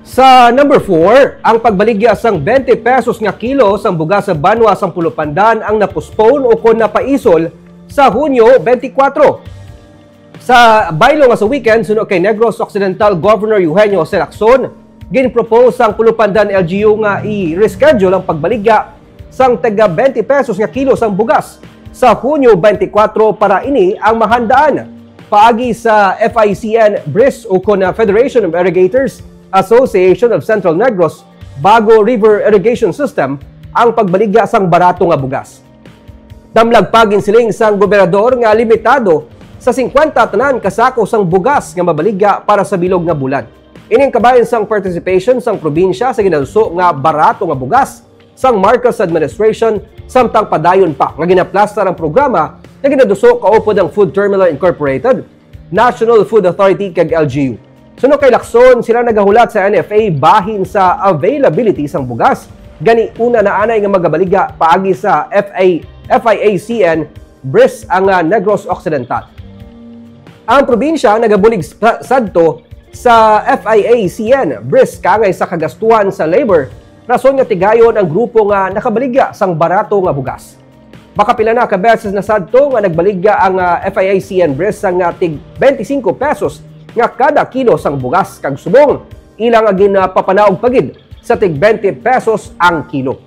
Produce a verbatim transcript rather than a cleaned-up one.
Sa number four, ang pagbaligya sang twenty pesos nga kilo sang bugas sa banwa sang Pulupandan ang na-postpone o kon napaisol sa Hunyo twenty-four. Sa baylo nga sa weekend, suno kay Negros Occidental Governor Eugenio Jose Lacson, ginpropose sang Pulupandan L G U nga i-reschedule ang pagbaligya sang taga twenty pesos nga kilo sang bugas sa Hunyo twenty-four para ini ang mahandaan. Paagi sa F I C N BRIS o kon Federation of Irrigators Association of Central Negros, Bago River Irrigation System, ang pagbaligya sang barato nga bugas. Damlag pa ginsiling sang gobernador nga limitado sa singkwenta tanan ka sako sang bugas nga mabaligya para sa bilog nga bulan. Ining kabahin sang participation sang probinsya sa ginaduso nga barato nga bugas sang Marcos administration, samtang padayon pa nga ginaplastar ang programa nga ginaduso kaupod ang Food Terminal Incorporated, National Food Authority kag L G U. Suno kay Lacson, sila nagahulat sa N F A bahin sa availability sang bugas. Gani, una na anay nga magabaligya paagi sa F I A, F I A C N BRIS ang, ah, Negros Occidental. Ang probinsya nagabulig sa, sadto sa F I A C N BRIS kaangay sa kagastuhan sa labor, rason nga tigayon ang grupo nga nakabaligya sang barato nga bugas. Makapila na ka beses na sadto nga nagbaligya ang, ah, F I A C N BRIS sang, ah, tig twenty-five pesos nga kada kilo sang bugas, kag subong ila nga ginapapanaog pa gid sa tig twenty pesos ang kilo.